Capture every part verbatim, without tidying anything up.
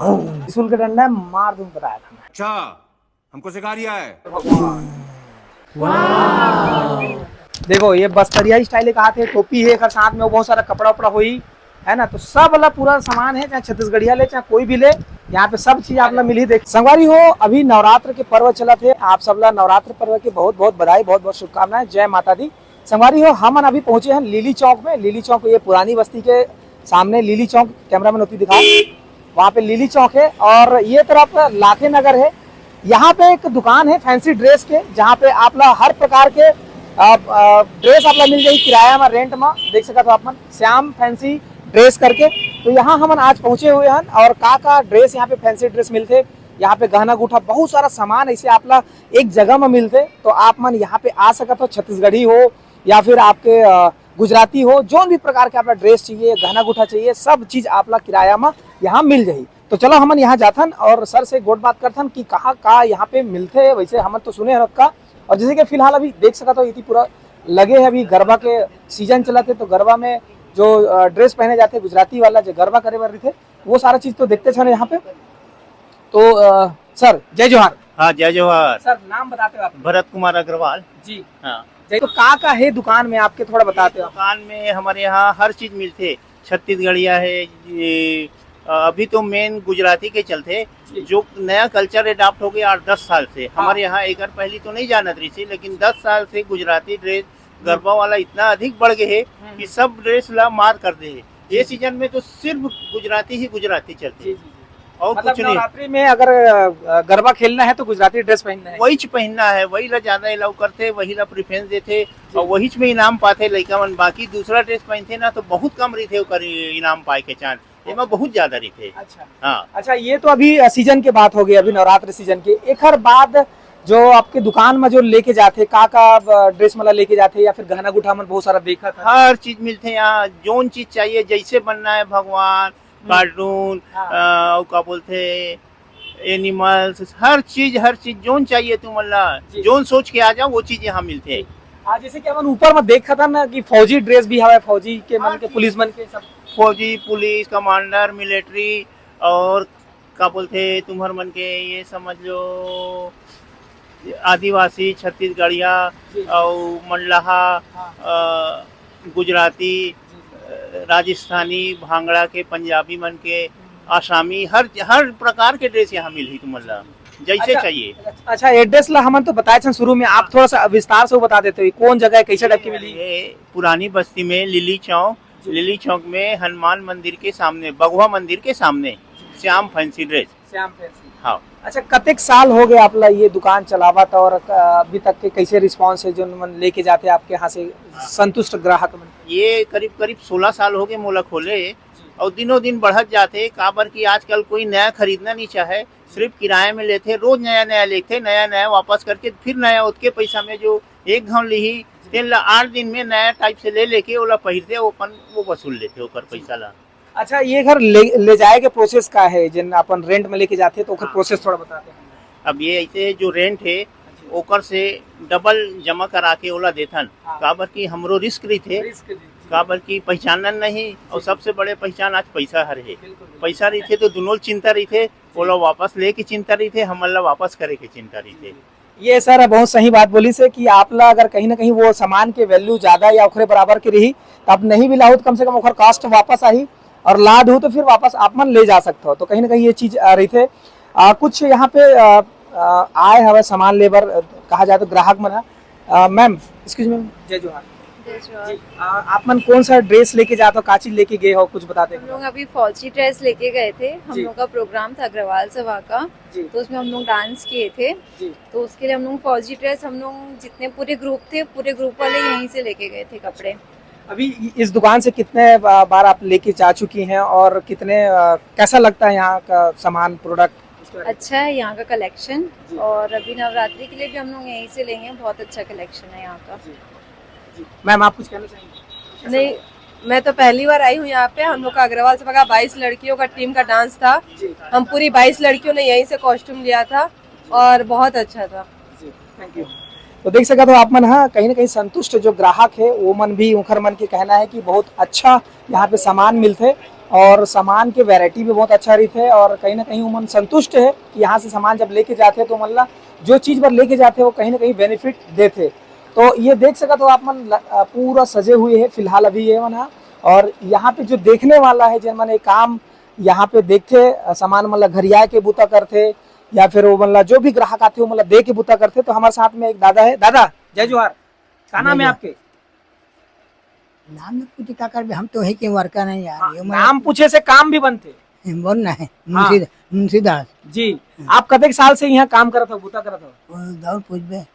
त्रिशूल के डंडा है, मार दूं, बताया था मैं। अच्छा, हमको सिखा रिया है। देखो, ये बस्तरिया स्टाइल एक हाथ है, टोपी है, एकर साथ में वो बहुत सारा कपड़ा उपड़ा होई, है ना। तो सब वाला पूरा सामान है, चाहे छत्तीसगढ़िया ले, चाहे कोई भी ले, यहाँ पे सब चीज आप ला मिलही। देख संगवारी हो, अभी नवरात्र के पर्व चलत हे, आप सब ला नवरात्र पर्व के बहुत बहुत बधाई, बहुत बहुत शुभकामनाएं। जय माता दी। संगवारी हो, हमन अभी पहुंचे हैं लिली चौक में। लिली चौक, ये पुरानी बस्ती के सामने लिली चौक, कैमरामैन होती दिखा, वहाँ पे लिली चौक है और ये तरफ लाखे नगर है। यहाँ पे एक दुकान है फैंसी ड्रेस के, जहाँ पे आप ला हर प्रकार के, अ, अ, ड्रेस आप ला मिल जाही किराया में, रेंट में। देख सकत हो आप मन, श्याम फैंसी ड्रेस करके। तो यहाँ हमन आज पहुँचे हुए हन और का का ड्रेस, यहाँ पे फैंसी ड्रेस मिलथे, यहाँ पे गहना गुठा, बहुत सारा सामान ऐसे आप ला एक जगह में मिलथे। तो आप मन यहाँ पे आ सकत हो, छत्तीसगढ़ी हो या फिर आपके, अ, गुजराती हो, जोन भी प्रकार के आप ला ड्रेस चाहिए, गहना गुठा चाहिए, सब चीज आप ला किराया में यहाँ मिल जाही। तो चलो हमन यहाँ जाथन और सर से गोठ बात करथन कि कहाँ का यहाँ पे मिलथे। वैसे हमन तो सुने हन ओतका, और जैसे कि फिलहाल अभी देख सकत हो, इति पूरा लगे है, अभी गरबा के सीजन चलत हे, तो गरबा में जो, अ, ड्रेस पहने जाथे गुजराती वाला, जो गरबा करे बर रहिथे, वो सारा चीज तो देखते छन यहाँ पे। तो, अ, सर, जय जोहार। हाँ, जय जोहार। सर, नाम बताते हो आप? भरत कुमार अग्रवाल। जी। हाँ। जय, तो का का है दुकान में आपके, थोड़ा बताते हो आप? दुकान में हमारे यहाँ हर चीज मिलथे, छत्तीसगढ़िया है, ये, अ, अभी तो मेन गुजराती के चलथे, जी। जो नया कल्चर अडॉप्ट हो गया आठ दस साल से। हाँ। हमारे यहाँ एकर पहली तो नहीं जानत रहिसे, लेकिन दस साल से गुजराती ड्रेस, हम्म। गरबा वाला इतना अधिक बढ़ गए है हम्म। कि सब ड्रेस ला मार कर दे है। ये जी। सीजन में तो सिर्फ गुजराती ही गुजराती चलती जी, है। जी, जी। और मतलब कुछ नहीं। नवरात्रि में अगर, अ, गरबा खेलना है तो गुजराती ड्रेस पहनना है। वही च पहनना है, वही ला ज्यादा अलाउ करथे, वही ला प्रेफरेंस देथे जी। और वही च में इनाम पाथे लइका मन। बाकी दूसरा ड्रेस पहनथे ना तो बहुत कम रहिथे ओकर इ-, इनाम पाए के चांस। एमा बहुत ज्यादा रहिथे। अच्छा। हाँ। अच्छा, ये तो अभी, अ, सीजन के बात हो गई, अभी नवरात्र सीजन के। एकर बाद जो आपके दुकान में जो लेके जाथे, का का, अ, ड्रेस मन ला लेके जाथे या फिर गहना गुठा मन बहुत सारा देखत हन? हर चीज मिलथे यहाँ, जोन चीज चाहिए, जैसे बनना है भगवान, हम्म। कार्टून, हाँ। अ, अउ का बोलथे, एनिमल्स, हर चीज, हर चीज जोन चाहिए तुमन ला, जी। जोन सोच के आ जाओ, वो चीज यहाँ मिलथे। हाँ, जैसे कि हमन ऊपर में देखत हन ना कि फौजी ड्रेस भी हवय, फौजी के मन हाँ, के, जी। पुलिस मन के सब। फौजी, पुलिस, कमांडर, मिलिट्री और का बोलथे तुम्हर मन के, ये समझ लो आदिवासी, छत्तीसगढ़िया जी। अउ मंडलाहा, हाँ। अ, गुजराती, जी। अ, राजस्थानी, भांगड़ा के, पंजाबी मन के, हम्म। आसामी, हर, हर प्रकार के ड्रेस यहाँ मिलही तुमन ला, जैसे अच्छा, चाहिए। अच्छा, एड्रेस ला हमन तो बताए छन शुरू में, आप थोड़ा सा विस्तार से वो बता देते हो, कौन जगह है, कैसे टाइप की मिली? ये पुरानी बस्ती में लिली चौक, जी। लिली चौक में हनुमान मंदिर के सामने, बघवा मंदिर के सामने, जी। श्याम फैंसी ड्रेस। श्याम फैंसी। हाँ। अच्छा, कतेक साल हो गए आप ला ये दुकान चलावत और, अ, अभी तक के कैसे रिस्पांस है, जो मन लेके जाते आपके यहाँ से हाँ। संतुष्ट ग्राहक मन? ये करीब, करीब सोलह साल हो गए मोला खोले जी। और दिनों दिन बढ़त जाते, काबर कि आजकल कोई नया खरीदना नहीं चाहे, सिर्फ किराए में लेथे, रोज नया नया लेथे, नया नया वापस करके फिर नया ओतके पैसा में जो एक घाव लिही, जी। तेन ला आठ दिन में नया टाइप से ले लेके ओला पहिरथे, वो अपन वो वसूल लेथे ओकर जी। पैसा ला। अच्छा, ये घर ले, ले जाए के प्रोसेस का है, जिन अपन रेंट में लेके जाते तो ओकर हाँ। प्रोसेस थोड़ा बताते हैं। अब ये ऐसे जो रेंट है, जी। ओकर से डबल जमा करा के ओला देथन, हाँ। काबर कि हमरो रिस्क रहिथे, रिस्क रहिथे। काबर कि पहचानन नहीं, और जी। सबसे बड़े पहचान आज पैसा हर है। बिल्कुल, बिल्कुल। पैसा रहिथे तो दुनों चिंता रहिथे, जी। ओला वापस लेके चिंता रहिथे, हमन ला वापस करे के चिंता रहिथे। जी। ये सर बहुत सही बात बोलिस हे कि आप ला अगर कहीं ना कहीं वो सामान के वैल्यू ज्यादा या ओकरे बराबर के रही, तो आप नहीं भी लाहू तो कम से कम ओकर कॉस्ट वापस आही, और ला दू तो फिर वापस आप मन ले जा सकते हो। तो कहीं ना कहीं ये चीज, अ, रहिथे। अ, कुछ यहाँ पे, अ, अ, आए हवे सामान लेबर, अ, कहा जाए तो ग्राहक मन ह। अ, मैम, एक्सक्यूज मी, जय जोहार। जय जोहार। जी, अ, आप मन कौन सा ड्रेस लेके जाते हो, का चीज लेके गए हो, कुछ बताते हम हो? लोग अभी फौजी ड्रेस लेके गए थे, हम जी। लोग का प्रोग्राम था अग्रवाल सभा का, जी। तो उसमें हम लोग डांस किए थे। जी। तो उसके लिए हम लोग फौजी ड्रेस, हम लोग जितने पूरे ग्रुप थे, पूरे ग्रुप वाले यहीं से लेके गए थे कपड़े। अभी इ-, इस दुकान से कितने बा-, बार आप लेके जा चुकी हैं और कितने, अ, कैसा लगता है यहाँ का सामान, प्रोडक्ट? अच्छा है यहाँ का कलेक्शन। जी। और अभी नवरात्रि के लिए भी हम लोग यहीं से लेंगे, बहुत अच्छा कलेक्शन है यहाँ का। जी। जी। मैम, आप कुछ कहना चाहेंगे? कैसा नहीं, लगा? मैं तो पहली बार आई हूँ यहाँ पे। हम लोग का अग्रवाल सभा का बाईस लड़कियों का टीम का डांस था। जी। हम पूरी बाईस लड़कियों ने यहीं से कॉस्ट्यूम लिया था और बहुत अच्छा था। जी, थैंक यू। तो देख सकत हो आप मन, हाँ, कहीं ना कहीं संतुष्ट जो ग्राहक है, वो मन भी, उखर मन के कहना है कि बहुत अच्छा यहाँ पे सामान मिलथे। और सामान के वैरायटी भी बहुत अच्छा रहिथे और कहीं ना कहीं उमन संतुष्ट हे कि यहाँ से सामान जब लेके जाथे तो मतलब जो चीज बर लेके जाथे वो कहीं ना कहीं बेनिफिट देथे। तो ये देख सकत हो आप मन ल-, अ, पूरा सजे हुए हे फिलहाल अभी ये मन ह। और यहाँ पे जो देखने वाला हे, जेन मन ये काम यहाँ पे देखथे, अ, सामान मन ल घरिया के बूता करथे या फिर वो मन ल जो भी ग्राहक आथे वो मन ल दे के बूता करथे। तो हमारे साथ में एक दादा हे। दादा, जय जोहार। का नाम हे आपके? नाम में कुछ का करबे, हम तो वहीं के वर्कर हैं यार। हाँ, ये मतलब नाम पूछे से काम भी बनथे। बोल ना है, हाँ। मुंशी, मुंशीदास। जी। हाँ। आप कतेक साल से यहाँ काम करत हो, बूता करत हो? वो दौड़ पूछबे।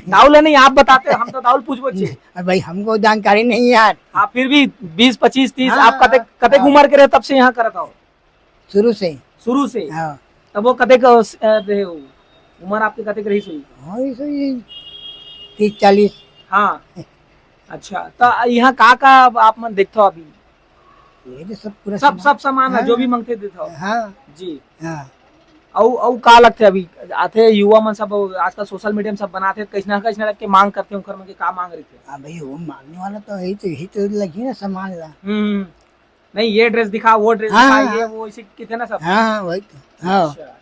दाऊ ल नहीं, आप बताते हो, हम तो दाऊ ल पूछबो छी। अरे भाई, हमको जानकारी नहीं यार। हाँ, फिर भी बीस, पच्चीस, तीस, हाँ, आप कतेक, हाँ, कतेक हाँ। उम्र के रहे तब से यहाँ करत हो? शुरू से। शुरू से? हाँ। तब वो कतेक, अ, रहे हो? उम्र आपके कतेक रही हुई? हाँ, ये सही तीस चालीस। हाँ। अच्छा, तो यहाँ का का आप मन देखते हो अभी? ये तो सब पूरा सब, सामान। सब सामान है, हाँ, जो भी मांगते देते हो। हाँ। जी। हाँ। अउ, अउ का लगथे अभी आथे युवा मन सब आजकल सोशल मीडिया में सब बनाथे, कैसना कैसना लग के मांग करथे, उनकर मन के का मांग रहिथे? हाँ भाई, वो मांगने वाला तो यही तो, यही तो लगी ना सामान ला। हम्म। नहीं, ये ड्रेस दिखा, वो ड्रेस हाँ, दिखा, हाँ, ये हाँ। वो इसे किथे ना सब। हाँ, हाँ, वही तो। हाँ। अच्छा।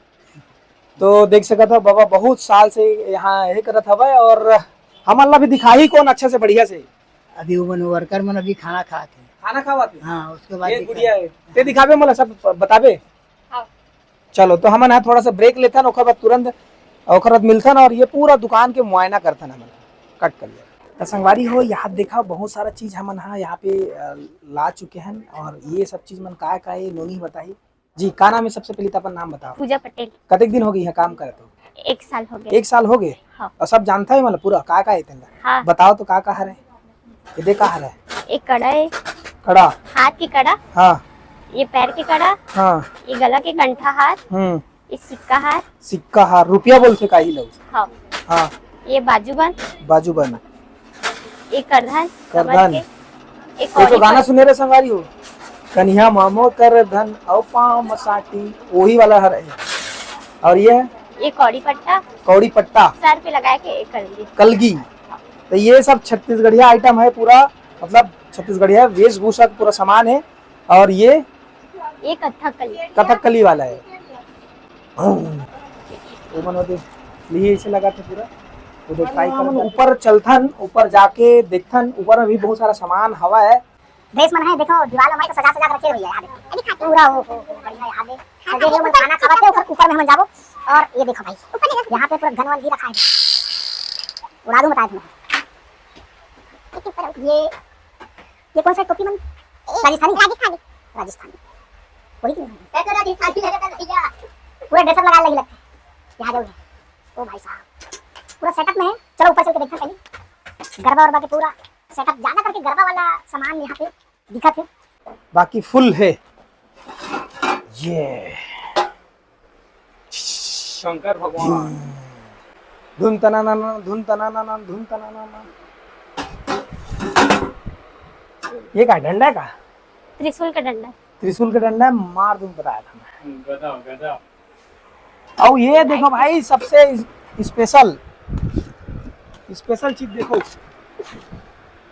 तो देख सकत हो बाबा बहुत साल से यहाँ यही करत हवय और हमन ला भी दिखाही कौन अच्छा से बढ़िया से। अभी वो मन वर्कर मन अभी खाना खात हे। खाना खावत हे? हाँ, उसके बाद ये दिखा- गुड़िया हे। ते दिखाबे मोला सब बताबे? हाँ। चलो, तो हमन ह थोड़ा सा ब्रेक लेथन, ओकर बाद तुरंत ओकर बाद मिलथन और ये पूरा दुकान के मुआयना करथन हमन। कट कर लिया। त संगवारी हो, यहाँ देखा बहुत सारा चीज हमन ह यहाँ पे, अ, ला चुके हन और ये सब चीज मन काय काय हे, नोनी बताही। जी, का नाम हे? सबसे पहले तो अपन नाम बताओ। पूजा पटेल। कतेक दिन हो गई यहाँ काम करत हो? एक साल हो गए। एक साल हो गए? हाँ। और सब जानता है मतलब पूरा का का है तेला? हाँ। बताओ तो का का हरे? ये दे का हरे? एक कड़ा है। कड़ा? हाथ की कड़ा। हाँ। ये पैर की कड़ा। हाँ। ये गला के कंठा हार। हम्म। ये सिक्का हार। सिक्का हार, रुपया बोलथे काही लोग। हाँ। हाँ। ये बाजूबंद। बाजूबंद। ये करधन, कमर करधन। के। एक ये तो कौड़ी गाना पट्टा। सुने रहे संगवारी हो, कन्हिया मामो करधन अउ पाँव मसाटी, वही वाला हर है। और ये? ये कौड़ी पट्टा। कौड़ी पट्टा। सर पे लगा के एक कलगी। कलगी। तो ये सब छत्तीसगढ़िया आइटम है पूरा, मतलब छत्तीसगढ़िया वेशभूषा का पूरा सामान है। और ये? ये कथकली। कथकली वाला है। हाँ। वो मन होते, यही ऐसे लगा था पूरा। उधर ट्राई कर, ऊपर चलथन, ऊपर जाके देखथन, ऊपर में भी बहुत सारा सामान हवा है। ड्रेस मन है, देखो दीवार में तो सजा सजा के रखे भैया, यहाँ देखो। पूरा वो, वो, वो बढ़िया यहाँ दे। सजे हुए मन खाना खावत है, ऊपर, ऊपर में हम जाबो। और ये देखो भाई, यहाँ पे पूरा गन वन भी रखा है। उड़ा दूँ बताए तुम्हें। ये, ये कौन सा टोपी मन? राजस्थानी? राजस्थानी। राजस्थानी। वही तो है। ये तो राजस्थानी लगा था भैया। पूरा ड्रेसअप लगा लगी लगता है। यहाँ जाओ। ओ भाई साहब। पूरा सेटअप में है। चलो ऊपर चल के देखते हैं पहले। गरबा वरबा के पूरा सेटअप ज्यादा करके गरबा वाला सामान यहाँ पे दिखत है। बाकी फुल है। ये शंकर भगवान। धुन तना ना ना, धुन तना ना ना, धुन तना ना ना। ये का डंडा है का? त्रिशूल का डंडा। त्रिशूल का डंडा है, मार दूं बताया था मैं। गदा, गदा। और ये देखो भाई, सबसे स्पेशल, स्पेशल चीज देखो,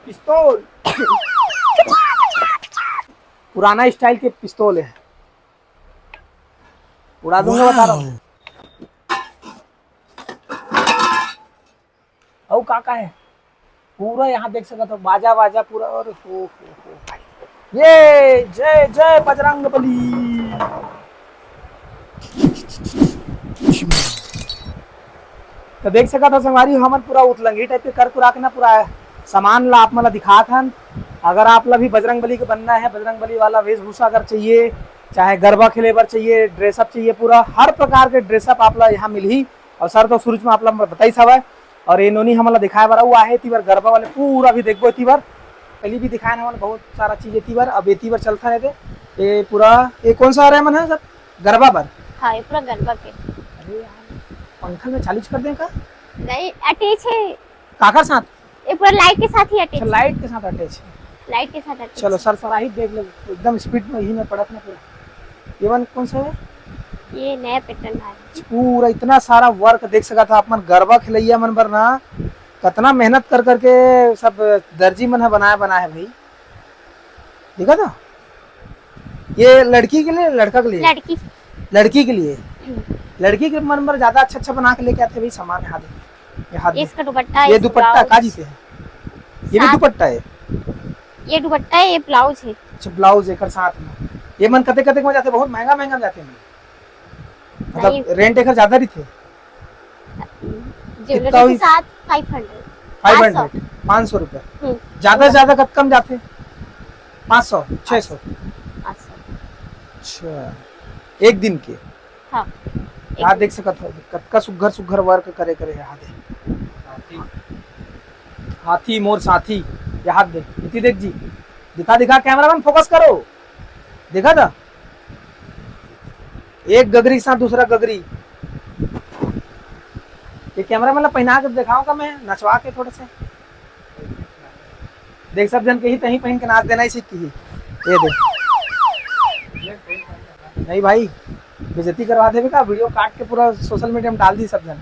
पिस्तौल। पुराना स्टाइल के पिस्तौल है, उड़ा दूंगा, बता रहा हूँ। अउ का का है? पूरा यहाँ देख सकत हो, बाजा बाजा पूरा। और हो हो हो भाई, ये जय जय बजरंग बली। तो देख सकत हो संगवारी, हमन पूरा उतलंगी टाइप के कर कुरा के ना पूरा सामान ला आप मन ला दिखात हन। अगर आप ला भी बजरंग बली के बनना है, बजरंग बली वाला वेशभूषा अगर चाहिए, चाहे गरबा खेले बर चाहिए, ड्रेसअप चाहिए, पूरा हर प्रकार के ड्रेसअप आप ला यहाँ मिलही। और सर तो शुरू में आप ला बताइस हवय, और ये नोनी हमन ला दिखाए बर अउ आहे एती बर गरबा वाले पूरा भी देखबो एती बर। पहली भी दिखाए हमन बहुत सारा चीज एती बर, अब एती बर चलथन एदे। ये पूरा, ये कौन सा आ रहा है मन है सर? गरबा बर? हाँ, ये पूरा गरबा के। अरे यार, पंखा में चालू कर दें का? नहीं, अटैच है। काकर साथ? ये पूरा लाइट के साथ ही अटैच अच्छा, है। लाइट के साथ अटैच है। लाइट के साथ अटैच चलो है। सर, सराही देख लो, एकदम स्पीड में ही में पड़त ना पूरा। ये मन कौन सा है? ये नया पैटर्न है। पूरा इतना सारा वर्क देख सकत हो आप मन, गरबा खिलैया मन बर ना, कतना मेहनत कर करके सब दर्जी मन ह बनाए, बनाए है भाई। देखा था? ये लड़की के लिए, लड़का के लिए? लड़की। लड़की के लिए। हम्म। लड़की के मन बर ज्यादा अच्छा अच्छा बना के लेके आते भाई सामान। यहाँ दे, यहाँ दे। इसका दुपट्टा, ये इस दुपट्टा ब्लाउज। का जीते हैं? ये भी साथ- दुपट्टा है? ये दुपट्टा है, ये ब्लाउज है। अच्छा, ब्लाउज एकर साथ में। ये मन कते कते में जाते, बहुत महंगा महंगा में जाते हैं। मतलब नहीं। रेंट एकर ज्यादा रहिथे? ज्वेलरी कितना के हुई? साथ फाइव हंड्रेड। फाइव हंड्रेड, पाँच सौ रुपया। हम्म। ज्यादा से ज्यादा कत कम जाते? पाँच सौ, छः सौ। अच्छा। अच्छा, एक दिन के। हाँ। यहाँ देख सकत हो कतका सुग्घर सुग्घर वर्क करे करे हे। यहाँ दे, हाथी मोर साथी। यहाँ दे, इति देख जी, दिखा दिखा, कैमरामैन फोकस करो, देखा था एक गगरी के साथ दूसरा गगरी। ये कैमरामैन ला पहना के दिखाओ का मैं, नचवा के थोड़े से। देख सब जन के ही तही पहन के नाच देना ही सीख की। ये दे, नहीं भाई, बेइज्जती करवा देवे का, वीडियो काट के पूरा सोशल मीडिया में डाल दी सब जन।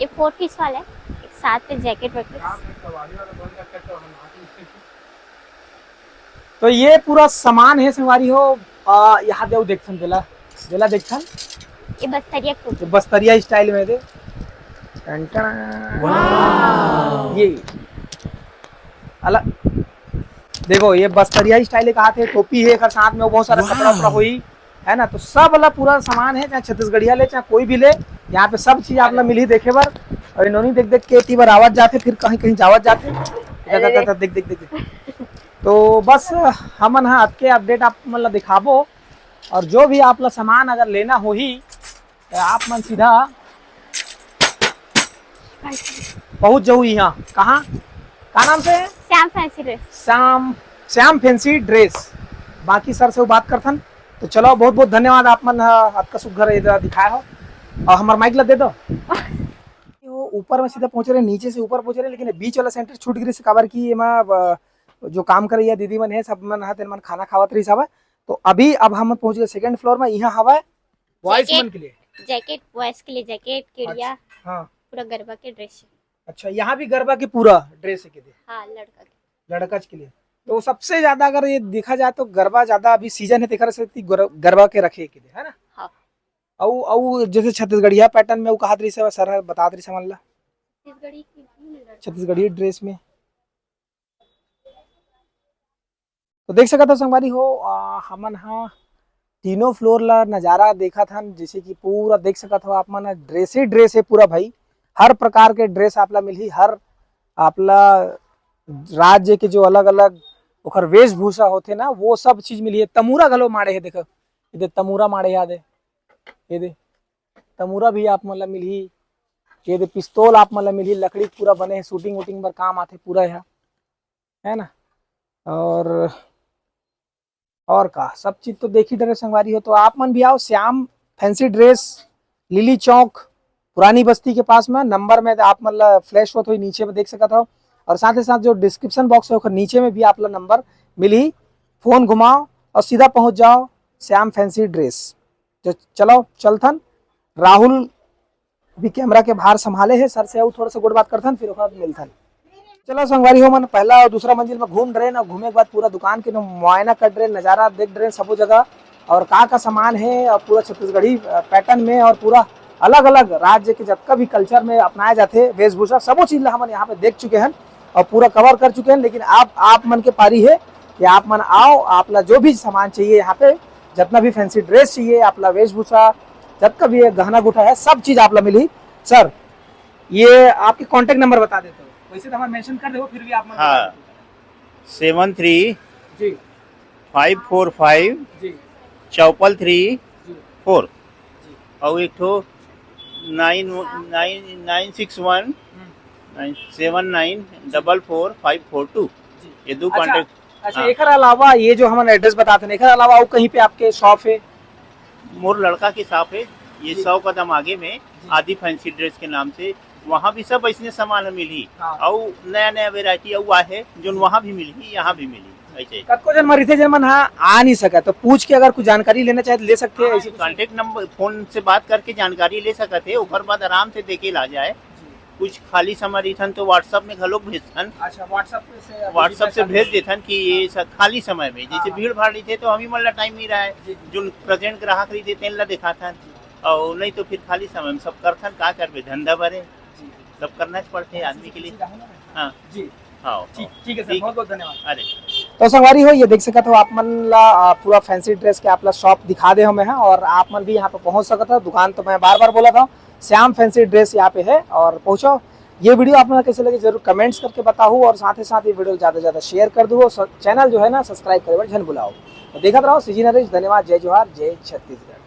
ये फोर पीस वाला है, एक साथ में जैकेट वैकेट। तो ये पूरा सामान है संगवारी हो। आ, यहाँ देव देखथन, देला देला देखथन। ये बस्तरिया को ये बस्तरिया स्टाइल में दे। टन टन। ये अलग देखो, ये बस्तरिया स्टाइल कहा थे, टोपी है, एकर साथ में बहुत सारा कपड़ा उपड़ा होई, है ना। तो सब वाला पूरा सामान है, चाहे छत्तीसगढ़िया ले, चाहे कोई भी ले, यहाँ पे सब चीज आप ला मिलही देखे बर। और इन्होंने देख देख के एती बर आवत जाते, फिर कहीं कहीं जावत जाते। देख देख देख देख। तो बस हमन हा अतके अपडेट आप मन ला दिखाबो, और जो भी आप ला सामान अगर लेना होही तो आप मन सीधा पहुंच जाऊ यहाँ। कहाँ, का नाम से? श्याम फैंसी ड्रेस। श्याम, श्याम फैंसी ड्रेस। बाकी सर से वो बात करथन। तो चलो, बहुत बहुत धन्यवाद, आप मन ह अतका सुघर एदा दिखाए हो। और हमार माइक ला दे दो। वो ऊपर में सीधा पहुंच रहे, नीचे से ऊपर पहुंच रहे, लेकिन ये बीच वाला सेंटर छूट गिरी से काबर कि एमा अ, जो काम करैया दीदी मन है, सब मन ह तेन मन खाना खावत रही सब। तो अभी अब हम पहुंच गए सेकंड फ्लोर में। यहाँ हवा है बॉयज जैकेट। मन के लिए। जैकेट बॉयज के लिए, जैकेट केड़िया, हाँ। पूरा गरबा के ड्रेस। अच्छा, यहाँ भी गरबा के पूरा ड्रेस है के दे? हाँ, लड़का के। लड़कच के लिए। तो सबसे ज्यादा अगर ये देखा जाए तो गरबा ज्यादा अभी सीजन है, तेकर से ती गर-, गरबा के रखे के दे, है ना? हाँ। अउ अउ जैसे छत्तीसगढ़िया पैटर्न में वो कहा रही सर, बता रही समझ ला, छत्तीसगढ़ी की भी लड़का। छत्तीसगढ़ी ड्रेस में। तो देख सकत हो संगवारी हो, आ, हमन हा तीनों फ्लोर ला नजारा देखत हन, जैसे कि पूरा देख सकत हो आप मन, ड्रेस ही ड्रेस है पूरा भाई। हर प्रकार के ड्रेस आप ला मिलही, हर आप ला राज्य के जो अलग अलग ओकर वेशभूषा होथे ना, वो सब चीज मिलही। तमूरा घलो माड़े हे, देखो, ये दे तमूरा माड़े याद है, ये दे तमूरा भी आप मन ला मिलही, ये दे पिस्तौल आप मन ला मिलही, लकड़ी के पूरा बने हे, शूटिंग वूटिंग बर काम आथे पूरा यहाँ, है ना। और और का, सब चीज तो देखी डरे संगवारी हो। तो आप मन भी आओ श्याम फैंसी ड्रेस, लिली चौक, पुरानी बस्ती के पास में। नंबर में आप मन ला फ्लैश होत होई, नीचे में देख सकत हो। और साथ ही साथ जो डिस्क्रिप्शन बॉक्स है ओकर नीचे में भी आप ला नंबर मिली। फोन घुमाओ और सीधा पहुंच जाओ श्याम फैंसी ड्रेस। तो चलो चलथन, राहुल अभी कैमरा के भार संभाले हे सर से, अउ थोड़ा सा गोठ बात करथन, फिर ओकर बाद मिलथन। चलो संगवारी हो मन, पहला और दूसरा मंजिल में घूम डरेन, घूमे के बाद पूरा दुकान के मुआयना कर डरेन, नजारा देख डरेन सबो जगह, और का का सामान है और पूरा छत्तीसगढ़ी पैटर्न में और पूरा अलग अलग राज्य के जतका भी कल्चर में अपनाया जाथे वेशभूषा, सबो चीज ला हमन यहाँ पे देख चुके हैं और पूरा कवर कर चुके हैं। लेकिन आप आप मन के पारी है कि आप मन आओ, आप ला जो भी सामान चाहिए यहाँ पे, जितना भी फैंसी ड्रेस चाहिए, आप ला वेशभूषा, जतका भी ये गहना गुठा है, सब चीज आप ला मिली। सर, ये आपके कॉन्टैक्ट नंबर बता देते हो, वैसे तो हमारे मेंशन कर दे हो, फिर भी आप मन बता हाँ। देते हो। Seven three G five four five G चौपल थ्री जी फोर जी। और एक ठो nine nine nine six one हम्म, nine seven nine double four five four two. जी। ये दो अच्छा, कॉन्टैक्ट। अच्छा, हाँ। एकर अलावा ये जो हमन एड्रेस बताते हैं, एकर अलावा और कहीं पे आपके शॉप है? मोर लड़का के शॉप है, ये जी। सौ कदम आगे में जी। आदि फैंसी ड्रेस के नाम से। वहाँ भी सब ऐसने सामान मिली हाँ। और नया नया वेरायटी और है जो वहाँ भी मिली, यहाँ भी मिली। ऐसे कतको जन मरीथे जन मन हाँ आ नहीं सका, तो पूछ के अगर कुछ जानकारी लेना चाहे तो ले सकते हैं। ऐसी कुछ कॉन्टैक्ट नंबर, फोन से बात करके जानकारी ले सकते हैं, ओकर बाद आराम से देखे ला जाए। कुछ खाली समय रहिथन तो WhatsApp में घलोक भेजथन। अच्छा, WhatsApp पे से WhatsApp से भेज देथन कि ये सब खाली समय में, जैसे हाँ। भीड़ भाड़ रहिथे तो हम ही मन ला टाइम नहीं रहे, जी, जी। जो प्रेजेंट ग्राहक रहिथे तेन ला दिखाथन, और नहीं तो फिर खाली समय में सब करथन, का करबे, धंधा बरे, जी, जी। सब करना पड़थे आदमी के लिए। जी, राहुल ना? हाँ। जी, हाँ, ठीक, हाँ। ठीक है सर, ठीक। बहुत बहुत धन्यवाद। अरे, तो संगवारी हो, ये देख सकत हो आप मन ला, आ, पूरा फैंसी ड्रेस के आप ला शॉप दिखा दे हमें हैं, और आप मन भी यहाँ पे पहुँच सकत हो। दुकान तो मैं बार बार बोला था, श्याम फैंसी ड्रेस यहाँ पे है, और पहुँचो। ये वीडियो आप मन ला कैसे लगे जरूर कमेंट्स करके बताओ, और साथ ही साथ ये वीडियो ज़्यादा से ज़्यादा शेयर कर दो, और चैनल जो है ना सब्सक्राइब करे बर झन भुलाओ। तो देखत रहो सीजी नरेश, धन्यवाद, जय जोहार, जय छत्तीसगढ़।